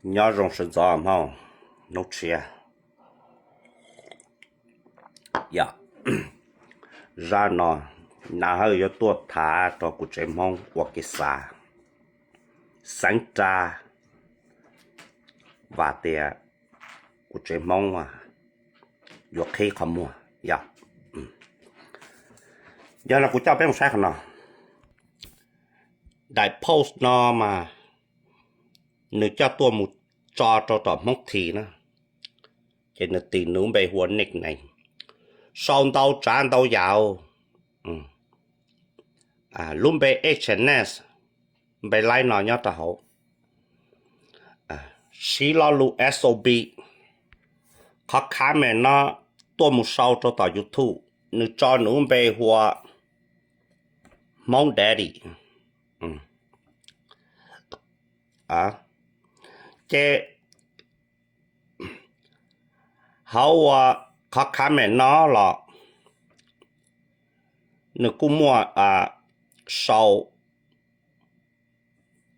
Nyob zoo sawv ntxov Hmoob, hnub tshiab. Yog, zaj no Na Hawj yuav tuaj tham rau kuv tsev Hmoob ua kev xav, xeeb rab, vam tias kuv tsev Hmoob yuav qhib qhov muag. Yog, yog no kuv coj peb mus saib qhov no. Daim post no mas nws coj tuaj mus tso rau tom Hmoob Thi na, ces nws tis nws lub npe hu ua nickname, sau ntau tsav ntau yam, lub npe H and S, npe laib no nyob rau hauv, siv lo lus S O B. Qhov comment no tuaj mus sau rau tom YouTube, nws tso nws lub npe hu ua Hmoob Daddy. Ces hauv ua qhov comment no los nws kuj muaj sau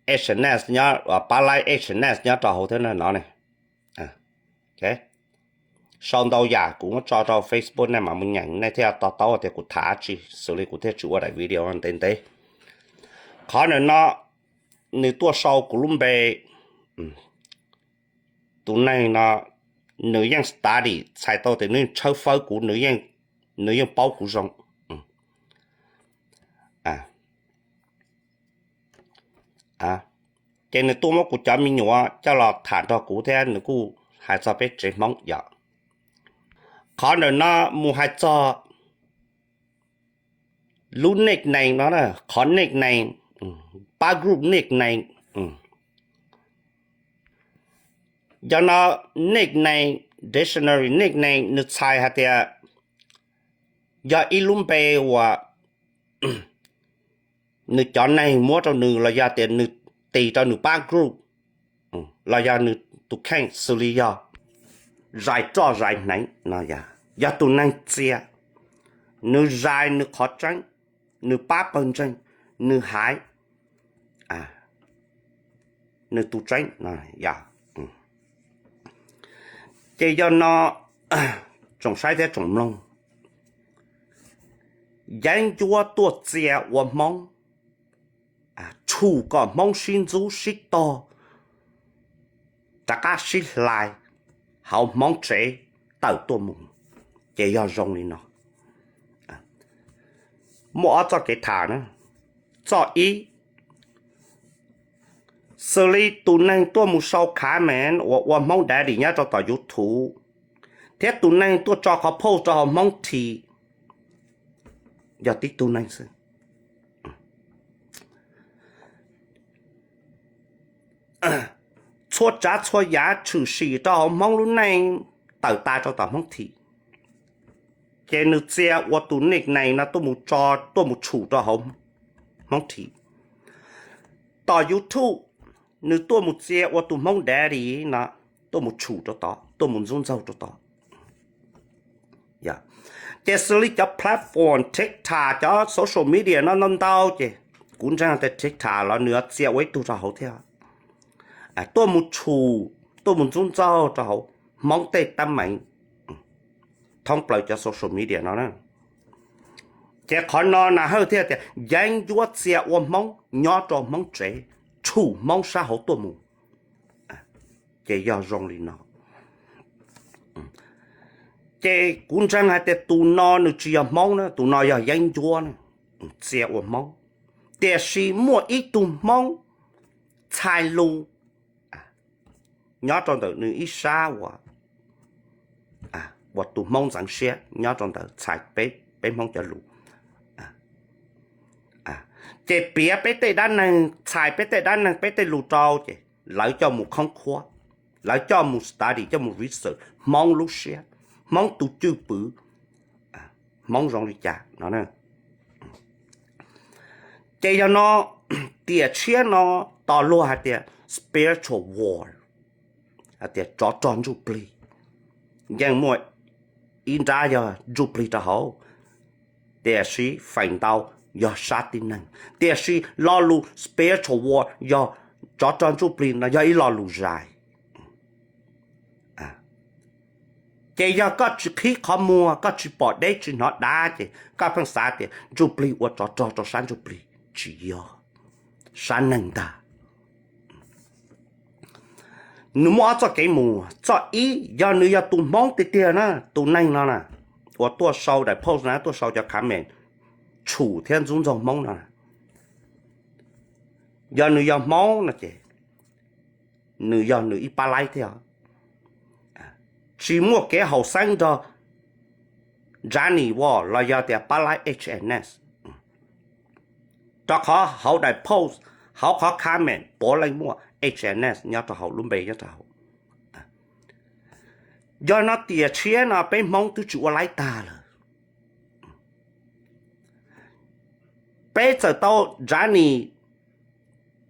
H and S nyob, pab laib H and S nyob rau hauv thiab no ne. Sau ntau yam, kuv muab tso rau Facebook nej mam mus nyeem, nej thiaj to taub tias kuv tham dab tsi, xws li kuv thiaj tsis ua daim video ntev ntev. Qhov ntawm no nws tuaj sau kuv lub npe, tus neeg no nws yeej study, txhais tau tias nws yeej tshawb fawb kuv, nws yeej paub kuv zoo. Ces nws tuaj muab kuv cov me nyuam coj los tham nrog kuv thiab nws kuj hais txog peb tsev Hmoob yom. Qhov ntawm no mus hais txog lub nickname no, qhov nickname, pab group nickname. Yog no nickname, dictionary nickname nws txhais hais tias yog ib lub npe uas nws cov neeg muab rau nws los yog tias nws tis rau nws pab group, los yog nws tus kheej, xws li yog zais roj zais hneev no, yog tus neeg txia, nws zais nws qhov tseeb, nws pab pawg ntseeg, nws haiv, nws tus tseeb no yom. Ces yog no tsoom saib thiab tsoom mloog, yeeb ncuab tuaj txia ua Hmoob, tshum kom Hmoob sib ntxub sib tog, rov qab sib hlais hauv Hmoob tsev tawm tuaj mus, ces yog zoo li no. Muaj ob txoj kev tham na. Txoj ib, xws li tus neeg tuaj mus sau comment uas ua Hmoob Daddy nyob rau tom YouTube, thiab tus neeg tuaj tso qhov post rau hauv Hmoob Thi, yog tib tug neeg xwb. Txhua tsav txhua yam tshwm sim rau hauv Hmoob lub neej tawm tas rau tom Hmoob Thi, ces nws txia ua tus nickname no tuaj mus tso, tuaj mus tshum rau hauv Hmoob Thi. Tom YouTube, nws tuaj mus txia ua tus Hmoob Daddy no, tuaj mus tshum rau tod, tuaj mus ntxub ntxaug rau tod. Ces xws li cov platform TikTok, cov social media no ntau ntau ces kuv ntseeg tias TikTok los nws yuav txia ua ib tug rau hauv thiab, tuaj mus tshum, tuaj mus ntxub ntxaug rau hauv Hmoob tej teeb meem thoob plaws cov social media no na. Ces qhov no Na Hawj thiaj tias yeeb ncuab txia ua Hmoob nyob rau Hmoob tsev, tshum Hmoob sab hauv tuaj mus, ces yog zoo li no. Ces kuv ntseeg hais tias tus no nws tsis yog Hmoob na, tus no yog yeeb ncuab na, txia ua Hmoob. Tiam sis muaj ib tug Hmoob txhais lus nyob rau ntawm nws ib sab uas, uas tus Hmoob ntxeev siab nyob rau ntawd txhais peb, peb Hmoob cov lus. Ces piav peb tej dab neeg, txhais peb tej dab neeg, peb tej lus rau ces lawv coj mus khoob khuab, lawv coj mus study, coj mus research Hmoob lub siab, Hmoob tus cwj pwm, Hmoob zoo li cas no. Ces yog no, tiam tshiab no tos luag hais tias spiritual war, hais tias tsov rog ntsuj plig, yeej muaj ib nrab yog ntsuj plig rau hauv, tiam sis feem ntau yog sab tib neeg. Tiam sis lo lus spiritual war yog tsov rog ntsuj plig no yog ib lo lus zais. Ces yog koj tsis qhib qhov muag, koj tsis pom deb tsis hnov dav ces koj pheej xav tias ntsuj plig ua tsov rog rau sab ntsuj plig. Tsis yog, sab neeg ntag. Nws muaj ob txoj kev mus, txoj ib yog nws yog tus Hmoob tiag tiag na, tus neeg no na, uas tuaj sau daim post na, tuaj sau cov comment tshum thiab ntxub ntxaug Hmoob no na. Yog nws yog Hmoob no ces nws yog nws ib pab laib thiab, tsis muaj kev haum xeeb nrog Johnny Wall los yog tias pab laib H N S. Rau qhov hauv daim post, hauv qhov comment puav leej muaj H N S nyob rau hauv lub npe nyob rau hauv. Yog no tiam tshiab no peb Hmoob twb tsis ua laib tag lawm. Peb txawm tau Johnny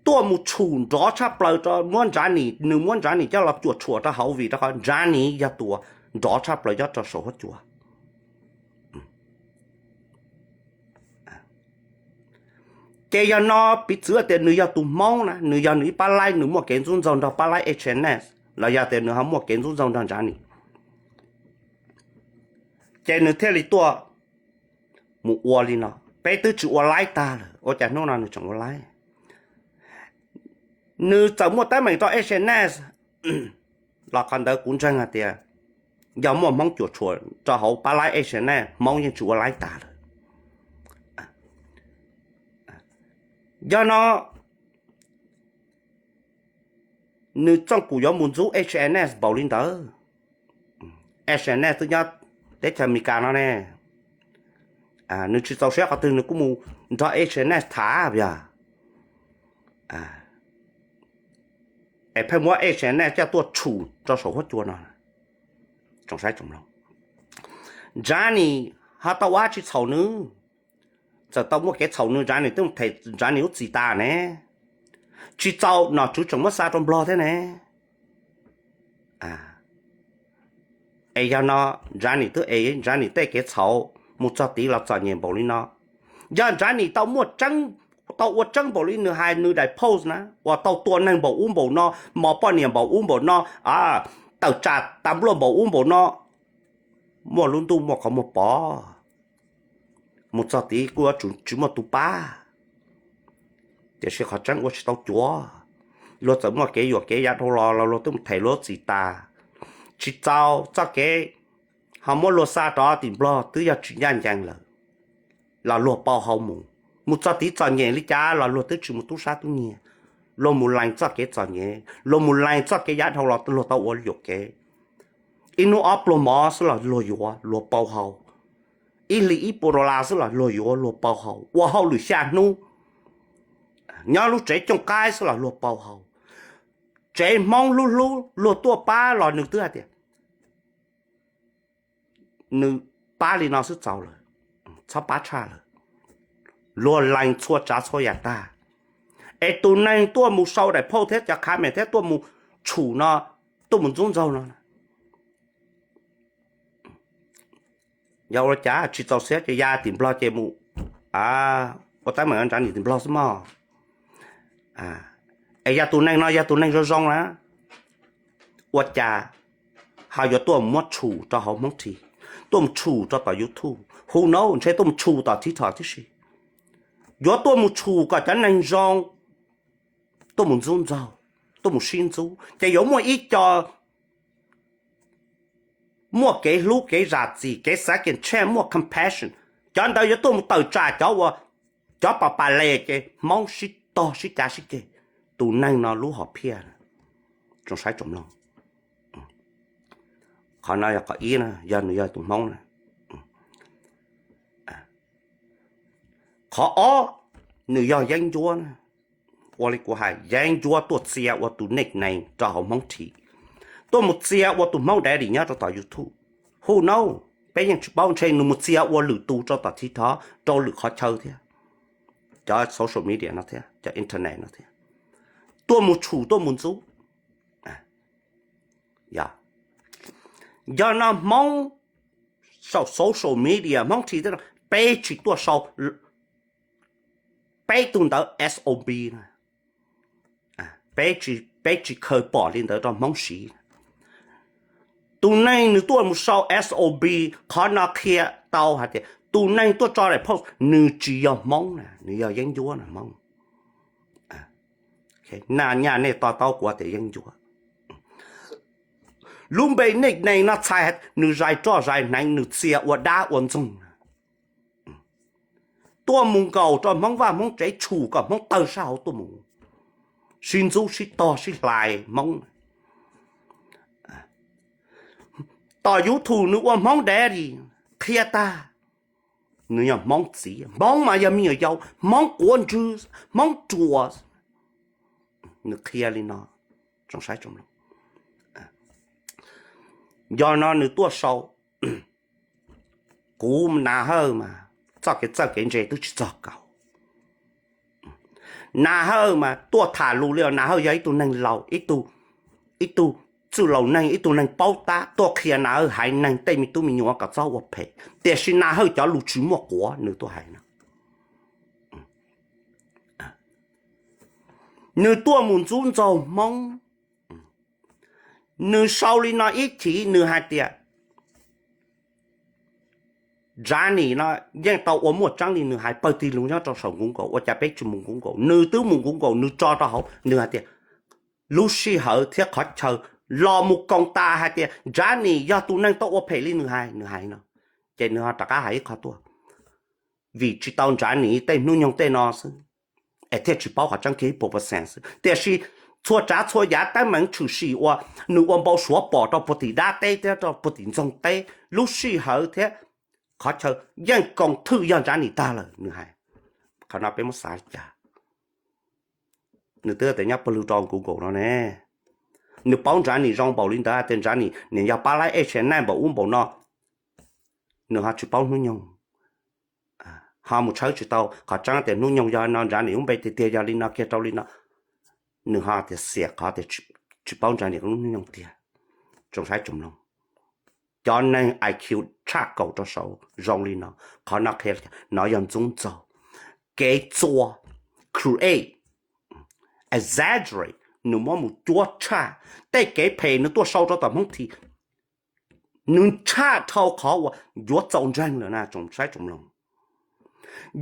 tuaj mus tshum nrov tshaj plaws rau muab Johnny, nws muab Johnny coj los cuam tshuam rau hauv vim rau qhov Johnny yog tus nrov tshaj plaws nyob rau saum huab cua. Ces yog no piv txwv tias nws yog tus Hmoob na, nws yog nws ib pab laib, nws muaj kev ntxub ntxaug nrog pab laib H N S los yog tias nws ho muaj kev ntxub ntxaug nrog Johnny, ces nws thiaj li tuaj mus ua li no. Peb twb tsis ua laib tag lawm, ua cas hnub no nws tseem ua laib? Nws txawm muaj teeb meem rau H N S los qhov ntawd kuv ntseeg hais tias yog muaj Hmoob cuam tshuam rau hauv pab laib H N S, Hmoob yeej tsis ua laib tag lawm. Yog no nws txooj kum yuav mus ntxub H N S npaum li ntawd. H N S twb nyob teb chaws Amelikas no ne, nws tsis txaus siab qhov twg nws kuj mus nrog H N S tham yog, es pheej muab H N S coj tuaj tshum rau saum huab cua no. Johnny ho tau ua tsis txhaum nws, txawm tau muaj kev txhaum nws, Johnny twb them Johnny lub txim tas ne, tsis txaus nom tswv tseem muab xa rau Nplog thiab ne. Es yog no Johnny twb es Johnny tej kev txhaum mus txog tid los txom nyem npaum li no. Yog Johnny tau muaj tseeb, tau ua tseeb npaum li nws hais nws daim post na, uas tau tua neeg npaum ub npaum no, mos poj niam npaum ub npaum no, tawm tsam tas npluaj npaum ub npaum no, muaj lub ntuj muaj qhov muag pov, mus txog tid kuj yuav tsum tsis muaj tus pab. Tiam sis qhov tseeb ua tsis tau cuav, luag txawm muaj kev yuam kev yav dhau los los luag twb mus them luag lub txim tas. Tsis txaus txoj kev ho muab luag xa rov tim Nplog twb yog tsis ncaj ncees lawm, los luag pauv hau mus. Mus txog tid txom nyem li cas los luag twb tsis mus tub sab tub nyiag, luag mus lees txoj kev txom nyem, luag mus lees txoj kev yav dhau los luag tau ua yuam kev. Ib hnub ob pluag mov xwb los luag yuav, luag pauv hau. Ib hlis ib puas dollar xwb los luag yuav, luag pauv hau. Ua hauj lwm xya hnub, nyob lub tsev cooj qaib xwb los luag pauv hau. Tsev Hmoob hlub hlub luag tuaj pab los nws twb hais tias nws pab li no xwb txaus lawm, txhob pab tshaj lawm. Luag lees txhua tsav txhua yam tag, es tus neeg tuaj mus sau daim phauj thiab cov comment thiab tuaj mus tshum no, tuaj mus ntxub ntxaug no, yog ua cas tsis txaus siab ces ya tim Nplog ces mus ua teeb meem nrad nim tim Nplog xwb mog. Es yog tus neeg no yog tus neeg zoo zoo na, ua cas ho yuav tuaj muab tshum rau hauv Hmoob Thi, tuaj mus tshum rau tom YouTube, who knows, ntshe tuaj mus tshum tom TikTok tib si. Yuav tuaj mus tshum kom cov neeg zoo tuaj mus ntxub ntxaug, tuaj mus sib ntxub, ces yuav muaj ib co muaj kev hlub kev zam txim, kev xav kev ntshaj, muaj compassion, cov ntawd yuav tuaj mus tawm tsam cov uas, cov pas pas les ces Hmoob sib tog sib cav sib ceg. Tus neeg no lub hom phiaj, tsoom saib tsoom mloog, qhov no yog qhov ib na, yog nws yog tus Hmoob na. Qhov ob, nws yog yeeb ncuab na. Ua li kuv hais, yeeb ncuab tuaj txia ua tus nickname rau hauv Hmoob Thi, tuaj mus txia ua tus Hmoob Daddy nyob rau tom YouTube. Who knows, peb yeej tsis paub, ntshe nws mus txia ua lwm tus rau tom TikTok, rau lwm qhov chaw thiab, cov social media no thiab, cov internet no thiab, tuaj mus tshum tuaj mus ntxub. Yog no Hmoob saum social media Hmoob Thi thiab no, peb tsis tuaj sau, peb tus ntawv S O P na, peb tsis khaws pom li ntawd rau Hmoob siv. Tus neeg nws tuaj mus sau S O B, qhov no qhia tau hais tias tus neeg tuaj tso daim post nws tsis yog Hmoob na, nws yog yeeb ncuab na Hmoob. Na nyaj nej to taub kuv tias yeeb ncuab. Lub npe nickname no txhais nws zais roj zais hneev, nws txia ua dab ua ntxoog. Tuaj mus nkaum rau Hmoob vaj Hmoob tsev tshum kom Hmoob tawg sab hauv tuaj mus sib ntxub sib tog sib hlais Hmoob. Tom YouTube nws ua Hmoob daddy qhia tag, nws yog Hmoob txiv, Hmoob mas yog me nyuam yaus, Hmoob quav ntswg, Hmoob ruam. Nws qhia li no, tsoom saib tsoom mloog. Yog no nws tuaj sau, kuv Nas Hawj mas txoj kev txawj kev ntse twb tsis txog kaus. Nas Hawj mas tuaj tham lus li os, Nas Hawj yog ib tug neeg laus, ib tug txwj laus neeg, ib tug neeg paub tab, tuaj qhia Nas Hawj haiv neeg tej me tub me nyuam kom txhob ua phem, tiam sis Nas Hawj cov lus tsis muaj quav nws tuaj hais no. Nws tuaj mus ntxub ntxaug Hmoob. Nws sau li no ib chim nws hais tias Johnny no yeej tau ua muaj tseeb li nws hais pawg tig lug nyob rau saum Google, ua cas peb tsis mus Google? Nws twb mus Google, nws tso rau hauv, nws hais tias lub sij hawm thiab qhov chaw los mus koom tas hais tias Johnny yog tus neeg tau ua phem li nws hais, nws hais no. Ces nws ho rov qab hais ib qho tuaj, vim tsis tau Johnny tej hnub nyoog tej no xwb es thiaj tsis paub qhov tseeb kiag ib puas percent xwb. Tiam sis txhua tsav txhua yam teeb meem tshwm sim uas nws ua npau suav pom rau puag tim dab teb thiab rau puag tim ntxoog teb, lub sij hawm thiab qhov chaw yeej koom thwj yog Johnny tag lawm, nws hais. Qhov no peb muab xav li cas? Nws twb tias nyob pawg lug rau Google no ne. Nws paub Johnny zoo npaum li ntawd tias Johnny niam yog pab laib ej tsev neeg npaum ub npaum no, nws ho tsis paub hnub nyoog, ho mus tshawb tsis tau qhov tseeb tias hnub nyoog yog no, Johnny lub npe tiag tiag yog li no kiag rau li no, nws ho tias xiam qhov tias tsis paub Johnny lub hnub nyoog tiag. Tsoom saib tsoom mloog, cov neeg I Q tshaj kaum rau saud zoo li no, qhov no qhia no yog ntxub ntxaug, kev txua, create, exaggerate, nws muab mus cuab tshaj, tej kev phem nws tuaj sau rau tom Hmoob Thib, nws tshaj dhau qhov uas yuav txaus ntseeg lawm na tsoom saib tsoom mloog.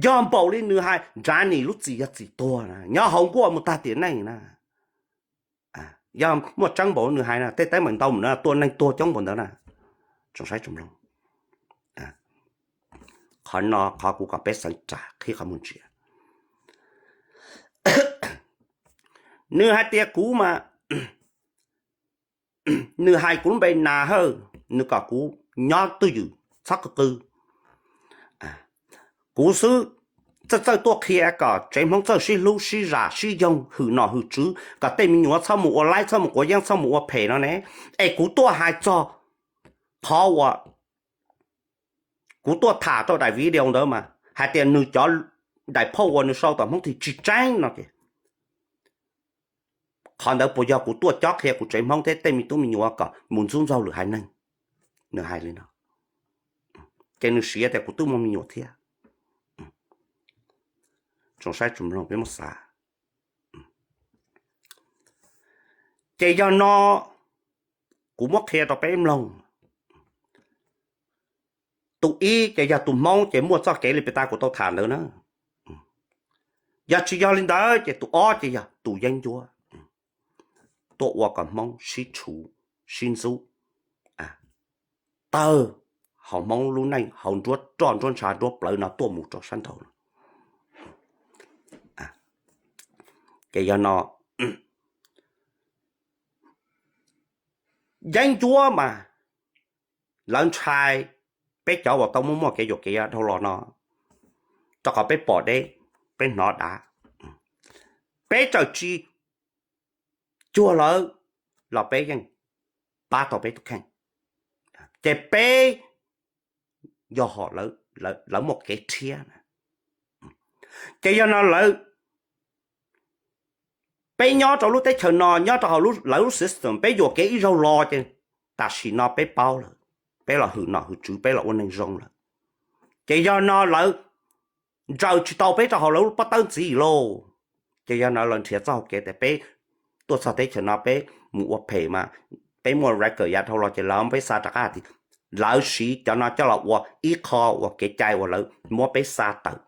Yog npaum li nws hais, Johnny lub txim yog txim tuag na, nyob hauv nkuaj mus tag tiam neej na. Yog muaj tseeb npaum nws hais na, tej teeb meem ntau mus na, tua neeg tuag coob npaum ntawd na. Tsoom saib tsoom mloog, qhov no qhov kuv kom peb xeev ras qhib qhov muag ntsia. Nws hais tias kuv mas, nws hais kuv lub npe Nas Hawj, nws kom kuv nyob twj ywm txhob qw qw. Kuv xwb txawj txawj tuaj qhia kom tsev Hmoob txawj sib hlub sib zam sib yoog, hwm nom hwm tswv, kom tej me nyuam txhob mus ua laib, txhob mus quav yeeb, txhob mus ua phem no ne. Es kuv tuaj hais txog qhov uas kuv tuaj tham rau daim video ntawd mas hais tias nws cov daim phauj uas nws sau tom Hmoob Thib tsis tseeb no ces qhov ntawd puas yog kuv tuaj cob qhia kuv tsev Hmoob thiab tej me tub me nyuam kom mus ntxub ntxaug lwm haiv neeg? Nws hais li no, ces nws siv tias kuv twb muaj me nyuam thiab. Tsoom saib tsoom mloog peb muab xav. Ces yog no kuv muab qhia rau peb mloog. Tus ib ces yog tus Hmoob ces muaj txoj kev li pes tas kuv tau tham ntawd na. Yog tsis yog li ntawd ces tus ob ces yog tus yeeb ncuab tuaj ua kom Hmoob sib tshuv sib ntxub, tawg hauv Hmoob lub neej hauv nruab roj nruab ntsha nruab plawv no tuaj mus rau sab nraud. Ces yog no yeeb ncuab mas lawv ntshai peb cov uas tau muaj muaj kev yuam kev ua dhau los no, rau qhov peb pom deb, peb hnov dav, peb txawm tsis cuag lawv los peb yeej pab tau peb tus kheej. Ces peb yog hom lawv muaj kev rhiab na. Ces yog no lawv, peb nyob rau lub teb chaws no nyob rau hauv lawv lub system peb yuam kev ib zaug los ces tam sim no peb paub lawm, peb los hwm nom hwm tswv, peb los ua neeg zoo lawm. Ces yog no lawv ntsaws tsis tau peb rau hauv lawv lub pob tawb ntxiv lauj. Ces yog no lawv nrhiav txoj hau kev tias peb tuaj txog teb chaws no peb mus ua phem mas peb peb muaj record yav dhau los ces lawv peb xa rov qab tias lawv siv cov no coj los ua ib qho uas kev cai uas lawv muab peb xa tawm.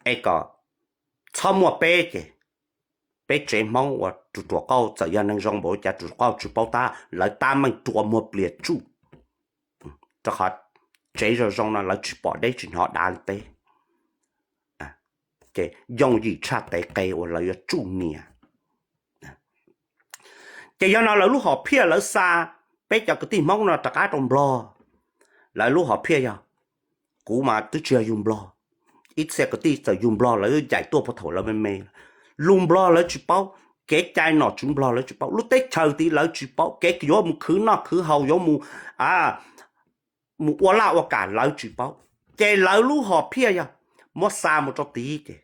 Es kom txhob muaj peb ces peb tsev Hmoob uas ruam ruam qauj txawm yog neeg zoo npaum li cas ruam ruam qauj tsis paub tab lawv tab meeg rua muag plias tsuj, rau qhov tsev zoo zoo no lawv tsis pom deb tsis hnov dav li peb. Ces yooj yim tshaj tes qe uas lawv yuav tsuj nias. Ces yog no lawv lub hom phiaj lawv xa peb cov kwv tij Hmoob no rov qab rau Nplog. Lawv lub hom phiaj yog, kuv mas twb tsis yog yug Nplog, ib txhia kwv tij txawm yug Nplog lawv ncaim tuaj puag thaum lawv me me. Lus Nplog lawv tsis paub, kev cai nom tswv Nplog lawv tsis paub, lub teb chaws tid lawv tsis paub, kev yuav mus khwv noj khwv haus yuav mus, mus ua laj ua kam lawv tsis paub. Ces lawv lub hom phiaj yog muab xa mus rau tid ces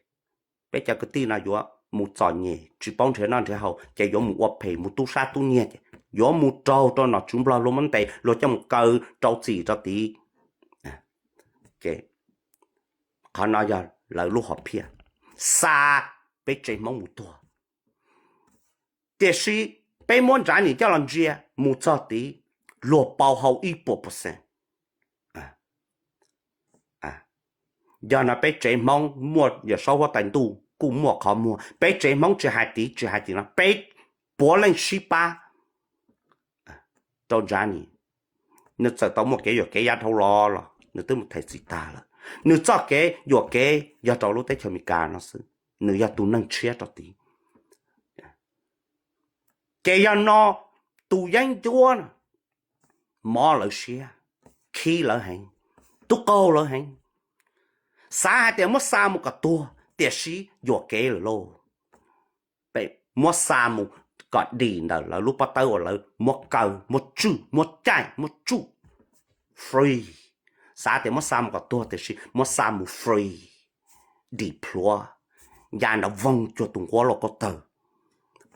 peb cov kwv tij no yuav mus txom nyem tsis paub nrhiav noj nrhiav haus ces yuav mus ua phem mus tub sab tub nyiag ces yuav mus raug rau nom tswv Nplog luag muab ntes luag coj mus kaw rau txim rau tid. Qhov no yog lawv lub hom phiaj xa peb tsev Hmoob mus tuag. Tiam sis peb muab Ntsab Nim coj los ntsia mus txog tid, luag pauv hau ib puas percent. Yog no peb tsev Hmoob muaj Yawm Saub huab tais ntuj kuj muaj qhov muag, peb tsev Hmoob tsis hais tid tsis hais tim no, peb puav leej sib pab rau Ntsab Nim. Nws txawm tau muaj kev yuam kev yav dhau los los nws twb mus them txiv tag lawm. Nws txoj kev yuam kev yog rau lub teb chaws Amelikas no xwb, nws yog tus neeg tshiab rau tid. Ces yog no tus yeeb ncuab mob lawv siab, khib lawv heev, tub qaug lawv heev, xav hais tias muab xa mus kom tuag tiam sis yuam kev lawm lauj. Muab xa mus kom dim ntawm lawv lub pob tawb uas lawv muab kaw muab tswj muab caij muab tsuj free. Xav tias muab xa mus kom tuag tiam sis muab xa mus free, dim plhuav, ya nrov voog cuag tus nquab lauj kaub tawg,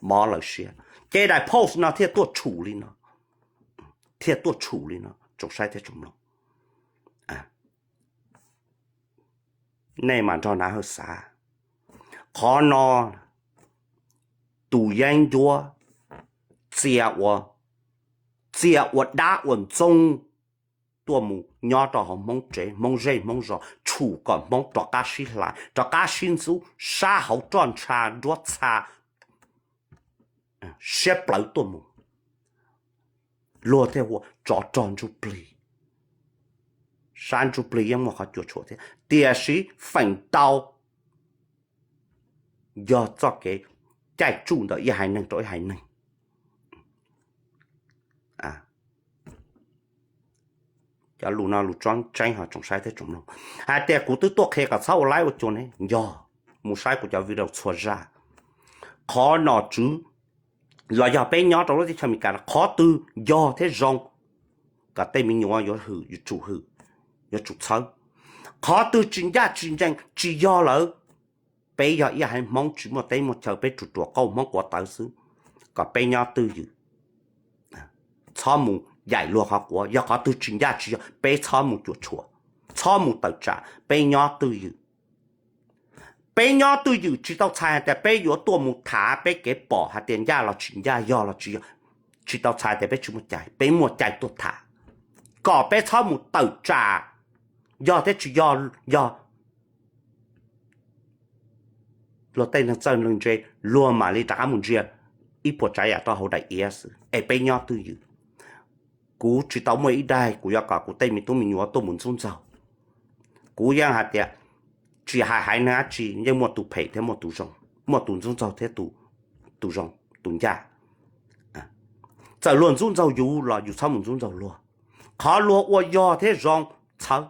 mob lawv siab. Ces daim post no thiaj tuaj tshum li no, thiaj tuaj tshum li no tsoom saib thiab tsoom mloog. Nej mas nrog Nav Hawj xav. Qhov no tus yeeb ncuab txia ua, txia ua dab ua ntxoog tuaj mus nyob rau hauv Hmoob tsev Hmoob zej Hmoob zos tshum kom Hmoob rov qab sib hlais rov qab sib ntxub sab hauv roj ntsha nruab txha siab plawv tuaj mus. Luag thiaj hu ua tsov rog ntsuj plig. Sab ntsuj plig yeej muaj qhov cuam tshuam thiab tiam sis feem ntau yog txoj kev caij tsuj ntawm ib haiv neeg rau ib haiv neeg. Cov lus no lus tseeb ho tsoom saib thiab tsoom mloog, hais tias kuv twb tuaj qhia kom txhob ua laib ua cua ne, yog mus saib kuv cov video txhua zaj. Qhov nom tswv los yog peb nyob rau lub teb chaws Amelikas no qhov twg yog thiab zoo kom tej me nyuam yuav hwm yuav tsum hwm, yuav tsum txhawb. Qhov twg tsis ncaj tsis ncees tsis yog lawm, peb yog ib haiv Hmoob tsis muaj teb muaj chaw peb ruam ruam qauj Hmoob quav tawv xwb, kom peb nyob twj ywm, txhob mus yaim luag qhov quav. Yog qhov twg tsis ncaj tsis yog peb txhob mus cuam tshuam, txhob mus tawm tsam, peb nyob twj ywm. Peb nyob twj ywm tsis tau txhais hais tias peb yuav tuaj mus tham peb kev pom hais tias ncaj los tsis ncaj yog los tsis yog, tsis tau txhais tias peb tsis muaj cai, peb muaj cai tuaj tham kom peb txhob mus tawm tsam yog thiab tsis yog, yog luag tej neeg txawj neeg ntse luag mam li rov qab mus ntsia ib puas tsav yam rau hauv daim iav xwb es peb nyob twj ywm. Kuv tsis tau muaj ib daig kuv yuav kom kuv tej me tub me nyuam tuaj mus ntxub ntxaug. Kuv yeej hais tias tsis hais haiv neeg dab tsi yeej muaj tus phem thiab muaj tus zoo, muaj tus ntxub ntxaug thiab tus zoo tus ncaj. Txawm luag ntxub ntxaug yus los yus txhob mus ntxub ntxaug luag. Qhov luag ua yog thiab zoo txhawb,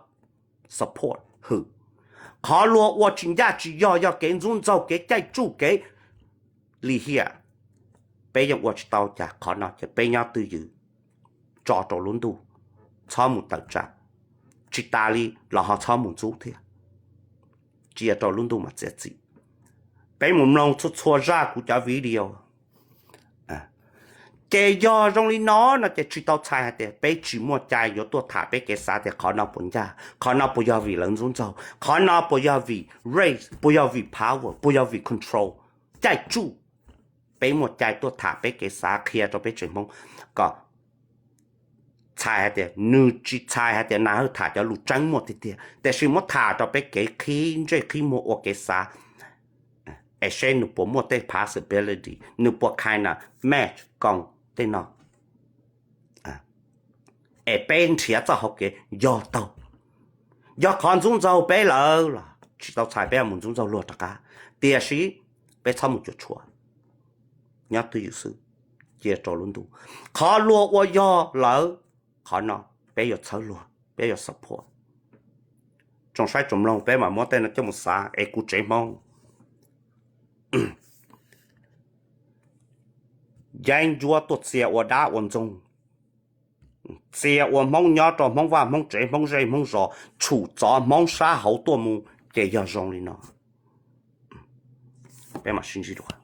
support, hwm. Qhov luag ua tsis ncaj tsis yog, yog kev ntxub ntxaug kev caij tsuj kev lim hiam, peb yeej ua tsis tau cas. Qhov no ces peb nyob twj ywm, tso rau lub ntuj, txhob mus tawm tsam, tsis tas li los ho txhob mus ntxub thiab, cia rau lub ntuj mas txiav txim. Peb mus mloog txhua txhua zaj kuv cov video. Ces yog zoo li no no ces tsis tau txhais hais tias peb tsis muaj cai yuav tuaj tham peb kev xav tias qhov no puas ncaj, qhov no puas yog vim lawv ntxub ntxaug, qhov no puas yog vim race, puas yog vim power, puas yog vim control, caij tsuj. peb muaj cai tuaj tham peb kev xav qhia rau peb tsev Hmoob kom txhais hais tias nws tsis txhais hais tias Nas Hawj tham cov lus tseeb muaj tiag tiag, tiam sis muab tham rau peb kev qhib ntsej qhib muag ua kev xav es seb nws puas muaj tej possibility, nws puas kinda match koos tej no, es peb nrhiav txoj hauv kev yog taug. Yog qhov ntxub ntxaug peb lawm los tsis tau txhais peb mus ntxub ntxaug luag rov qab, tiam sis peb txhob mus cuam tshuam, nyob twj ywm xwb, cia rau lub ntuj. Qhov luag ua yog lawm, qhov no peb yuav txhawb luag, peb yuav support. Tsoom saib tsoom mloog, peb mam muab tej no coj mus xav es kuv tsev Hmoob yeeb ncuab tuaj txia ua dab ua ntxoog, txia ua Hmoob nyob rau Hmoob vaj Hmoob tsev, Hmoob zej Hmoob zos, tshum txov Hmoob sab hauv tuaj mus, ces yog zoo li no. Peb mam sib ntsib dua.